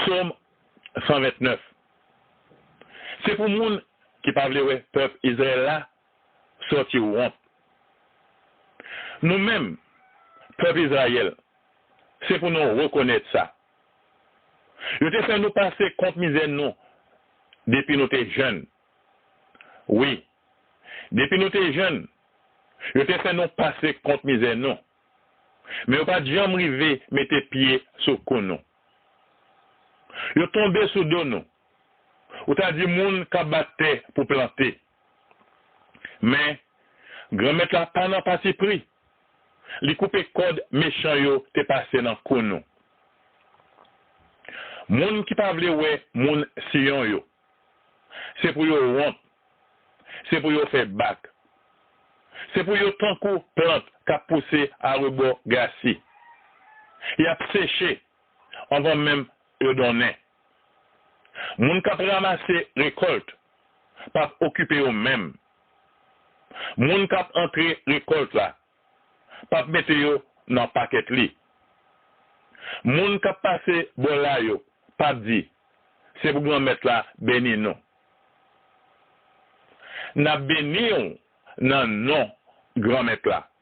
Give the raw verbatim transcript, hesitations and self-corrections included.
Sòm san vennèf. Se pou moun ki pa vle wè pèp Izrayèl la sòti wont. Nou menm, pèp Izrayèl, se pou nou rekonèt sa. Yo te fè nou pase kont mizè nou depi nou te jèn. Wi, depi nou te jèn, yo te fè nou pase kont mizè nou. Men yo pa t janm rive mete pye sou kou nou. Yo tonbe sou do nou. Ou ta di moun k ap bat tè pou plante. Men, Granmèt la pa nan patipri. Li koupe kòd mechan yo te pase nan kou nou. Moun ki pa vle wè moun Siyon yo, se pou yo wont, se pou yo fè bak. Se pou yo tankou plant k ap pouse arebò glasi. Y ap seche anvan menm yo donnen. Moun k ap ranmase rekòlt p ap okipe yo menm. Moun k ap antre rekòlt la p ap mete yo nan pakèt li. Moun k ap pase bò la yo p ap di, "Se pou Granmèt la beni nou." N ap beni w nan non Granmèt la.